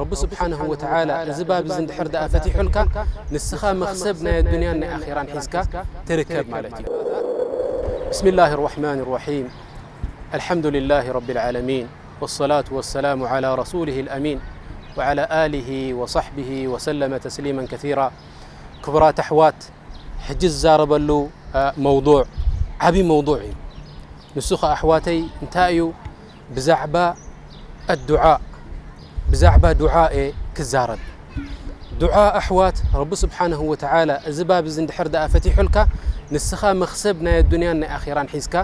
ረቢ ስብሓንሁ ወተዓላ እዚ ባብ እዚ እንድሕር ደኣ ፈቲሑልካ፣ ንስኻ መኽሰብ ናይ ኣዱንያን ናይ ኣኼራን ሒዝካ ትርከብ ማለት እዩ። ብስሚላህ ራሕማን ራሒም። ኣልሓምዱሊላህ ረቢል ዓለሚን። ወሰላቱ ወሰላሙ ዓላ ረሱሊሂል ኣሚን ወዓላ ኣሊሂ ወሰሕቢሂ ወሰለመ ተስሊመን ከሲራ። ክቡራት ኣሕዋት፣ ሕጂ ዝዛረበሉ፣ እ፣ መውዱዕ ዓቢ መውዱዕ እዩ። ንሱ ኸኣ ኣሕዋተይ እንታይ እዩ? ብዛዕባ ኣዱዓ፣ ብዛዕባ ዱዓ እየ ክዛረብ። ዱዓ ኣሕዋት፣ ረቢ ስብሓንሁ ወተዓላ እዚ ባብ እዚ እንድሕር ደኣ ፈቲሑልካ፣ ንስኻ መኽሰብ ናይ ኣዱንያን ናይ ኣኼራን ሒዝካ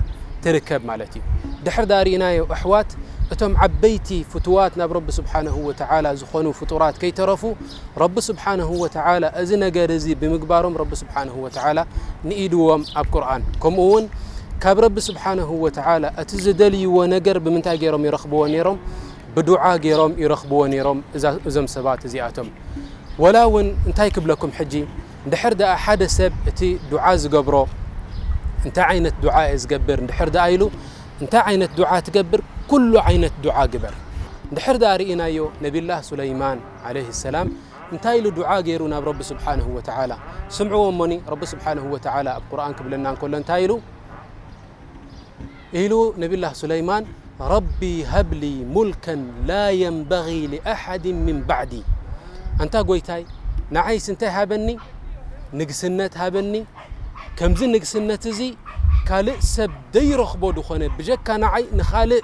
ትርከብ ማለት እዩ። ድሕር ደኣ ርኢናዮ ኣሕዋት፣ እቶም ዓበይቲ ፍቱዋት ናብ ረቢ ስብሓንሁ ወተዓላ ዝኾኑ ፍጡራት ከይተረፉ፣ ረቢ ስብሓንሁ ወተዓላ እዚ ነገር እዚ ብምግባሮም ረቢ ስብሓንሁ ወተዓላ ንኢድዎም ኣብ ቁርኣን። ከምኡ እውን ካብ ረቢ ስብሓንሁ ወተዓላ እቲ ዝደልይዎ ነገር ብምንታይ ገይሮም ይረኽብዎ ነይሮም? ብዱዓ ገይሮም ይረኽብዎ ነይሮም እዛ-፣ እዞም ሰባት እዚኣቶም። ወላ እውን እንታይ ክብለኩም ሕጂ፣ እንድሕር ደኣ ሓደ ሰብ እቲ ዱዓ ዝገብሮ፣ እንታይ ዓይነት ዱዓ እየ ዝገብር እንድሕር ደኣ ኢሉ፣ እንታይ ዓይነት ዱዓ ትገብር? ኩሉ ዓይነት ዱዓ ግበር። እንድሕር ደኣ ርኢናዮ ነቢላህ ሱለይማን ዓለይሂ ሰላም እንታይ ኢሉ ዱዓ ገይሩ ናብ ረቢ ስብሓንሁ ወተዓላ? ስምዕዎ እሞኒ፣ ረቢ ስብሓንሁ ወተዓላ ኣብ ቁርኣን ክብለና እንከሎ እንታይ ኢሉ? ኢሉ ነቢላህ ሱለይማን፣ ረቢ ሀብሊ ሙልከን ላ የንበጊ ሊኣሓድን ሚን ባዕዲ። ኣንታ ጎይታይ፣ ንዓይስ እንታይ ሃበኒ? ንግስነት ሃበኒ። ከምዚ ንግስነት እዚ ካልእ ሰብ ደይረኽቦ ድኾነ፣ ብጀካ ንዓይ ንኻልእ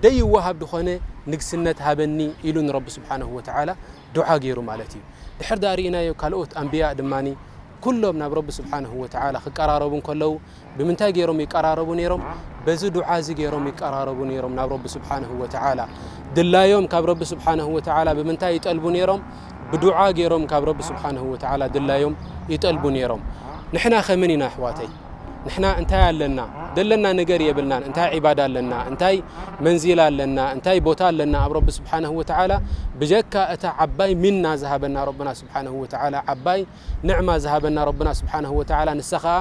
ደይወሃብ ድኾነ ንግስነት ሃበኒ ኢሉ ንረቢ ስብሓንሁ ወተዓላ ዱዓ ገይሩ ማለት እዩ። ድሕር ደኣ ርኢናዮ ካልኦት ኣንብያ ድማ ኩሎም ናብ ረቢ ስብሓንሁ ወተዓላ ክቀራረቡ እንከለዉ ብምንታይ ገይሮም ይቀራረቡ ነይሮም? በዚ ዱዓ እዚ ገይሮም ይቀራረቡ ነይሮም ናብ ረቢ ስብሓንሁ ወተዓላ። ድላዮም ካብ ረቢ ስብሓንሁ ወተዓላ ብምንታይ ይጠልቡ ነይሮም? ብዱዓ ገይሮም ካብ ረቢ ስብሓንሁ ወተዓላ ድላዮም ይጠልቡ ነይሮም። ንሕና ከመን ኢና ኣሕዋተይ? ንሕና እንታይ ኣለና? ደለና ነገር የብልናን። እንታይ ዒባዳ ኣለና? እንታይ መንዚላ ኣለና? እንታይ ቦታ ኣለና ኣብ ረቢ ስብሓንሁ ወተዓላ? ብጀካ እታ ዓባይ ሚና ዝሃበና ረብና ስብሓንሁ ወተዓላ፣ ዓባይ ንዕማ ዝሃበና ረብና ስብሓንሁ ወተዓላ፣ ንሳ ኸኣ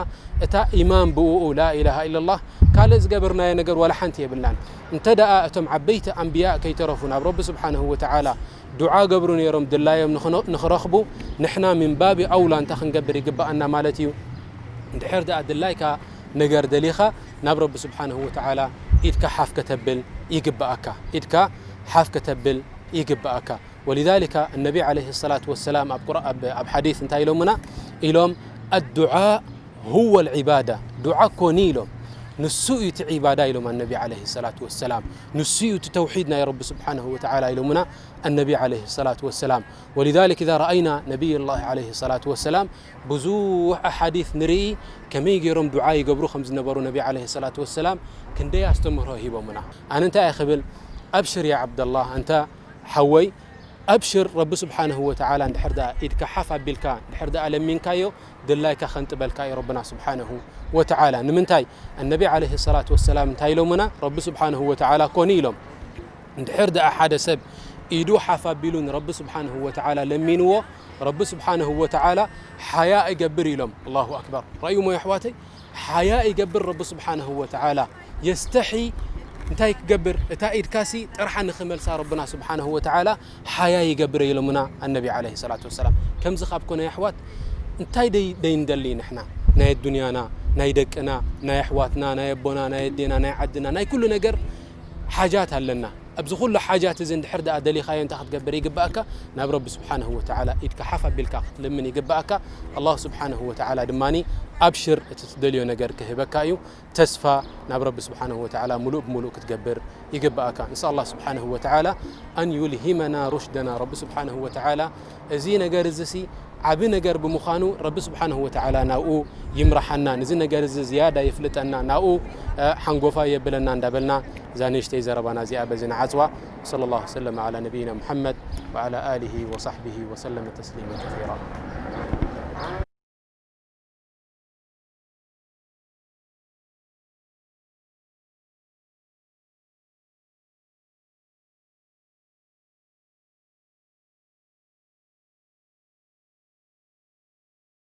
እታ ኢማን ብእኡ ላኢላሃ ኢለላህ፣ ካልእ ዝገበርናዮ ነገር ዋላ ሓንቲ የብልናን። እንተ ደኣ እቶም ዓበይቲ ኣንብያ ከይተረፉ ናብ ረቢ ስብሓንሁ ወተዓላ ዱዓ ገብሩ ነይሮም ድላዮም ንኽነ-፣ ንኽረኽቡ፣ ንሕና ሚን ባቢ ኣውላ እንታይ ክንገብር ይግብኣና ማለት እዩ? እንድሕር ደኣ ድላይካ ነገር ደሊኻ ናብ ረቢ ስብሓንሁ ወተዓላ ኢድካ ሓፍ ከተብል ይግብኣካ። ኢድካ ሓፍ ከተብል ይግብኣካ። ወሊዛሊካ እነቢ ዓለይሂ ሰላቱ ወሰላም ኣብ ቁር-፣ ኣብ፣ ኣብ ሓዲስ እንታይ ኢሎምና? ኢሎም፣ ኣዱዓ ሁወ ልዒባዳ፣ ዱዓ እኮ ኒ ኢሎም፣ ንሱ እዩ እቲ ዒባዳ ኢሎም ኣነቢ ዓለይሂ ሰላቱ ወሰላም። ንሱ እዩ እቲ ተውሒድ ናይ ረቢ ስብሓንሁ ወተዓላ ኢሎምና ኣነቢ ዓለይሂ ሰላቱ ወሰላም። ወሊዛሊክ ኢዛ ረኣይና ነቢይላህ ዓለይሂ ሰላቱ ወሰላም ብዙሕ ኣሓዲስ ንርኢ፣ ከመይ ገይሮም ዱዓ ይገብሩ ከም ዝነበሩ ነቢ ዓለይሂ ሰላቱ ወሰላም ክንደይ ኣስተምህሮ ሂቦምና። ኣነ እንታይ እየ ክብል? ኣብሽር ያ ዓብደላህ፣ ኣንታ ሓወይ፣ ኣብሽር፣ ረቢ ስብሓንሁ ወተዓላ እንድሕር ደኣ ኢድካ ሓፍ ኣቢልካ እንድሕር ደኣ ለሚንካዮ፣ ድላይካ ከንጥበልካ እዩ ረብና ስብሓንሁ ወተዓላ። ንምንታይ? ኣነቢ ዓለይሂ ሰላቱ ወሰላም እንታይ ኢሎምና? ረቢ ስብሓንሁ ወተዓላ ኮኒ ኢሎም፣ እንድሕር ደኣ ሓደ ሰብ ኢዱ ሓፍ ኣቢሉ ንረቢ ስብሓንሁ ወተዓላ ለሚንዎ፣ ረቢ ስብሓንሁ ወተዓላ ሓያ ይገብር ኢሎም። ኣላሁ ኣክበር። ረእዩሞ የሕዋተይ? ሓያ ይገብር ረቢ ስብሓንሁ ወተዓላ። የስተሒ እንታይ ክገብር? እታ ኢድካሲ ጥርሓ ንኽመልሳ ረብና ስብሓንሁ ወተዓላ ሓያ ይገብር ኢሎምና ኣነቢ ዓለይሂ ሰላቱ ወሰላም። ከምዚ ካብ ኮነ የሕዋት እንታይ ደይ-፣ ደይንደሊ ንሕና? ናይ ኣዱንያና፣ ናይ ደቅና፣ ናይ ኣሕዋትና፣ ናይ ኣቦና፣ ናይ ኣዴና፣ ናይ ዓድና፣ ናይ ኩሉ ነገር ሓጃት ኣለና። ኣብዚ ኩሉ ሓጃት እዚ እንድሕር ደኣ ደሊኻዮ እንታይ ክትገብር ይግብኣካ? ናብ ረቢ ስብሓንሁ ወተዓላ ኢድካ ሓፍ ኣቢልካ ክትልምን ይግብኣካ። ኣላህ ስብሓንሁ ወተዓላ ድማ ኣብሽር እቲ ትደልዮ ነገር ክህበካ እዩ። ተስፋ ናብ ረቢ ስብሓንሁ ወተዓላ ሙሉእ ብሙሉእ ክትገብር ይግብኣካ። ንስኣል ኣላህ ስብሓንሁ ወተዓላ ኣን ዩልሂመና ሩሽደና። ረቢ ስብሓንሁ ወተዓላ እዚ ነገር እዚ ሲ ዓቢ ነገር ብምዃኑ ረቢ ስብሓንሁ ወተዓላ ናብኡ ይምርሓና፣ ነዚ ነገር እዚ ዝያዳ የፍልጠና፣ ናብኡ፣ እ፣ ሓንጎፋይ የብለና እንዳበልና እዛ ንእሽተይ ዘረባና እዚኣ በዚ ንዓጽዋ። ወሰለ ላሁ ወሰለም ዓላ ነቢይና ሙሓመድ ወዓላ ኣሊሂ ወሳሕቢሂ ወሰለመ ተስሊመን ከሲራ።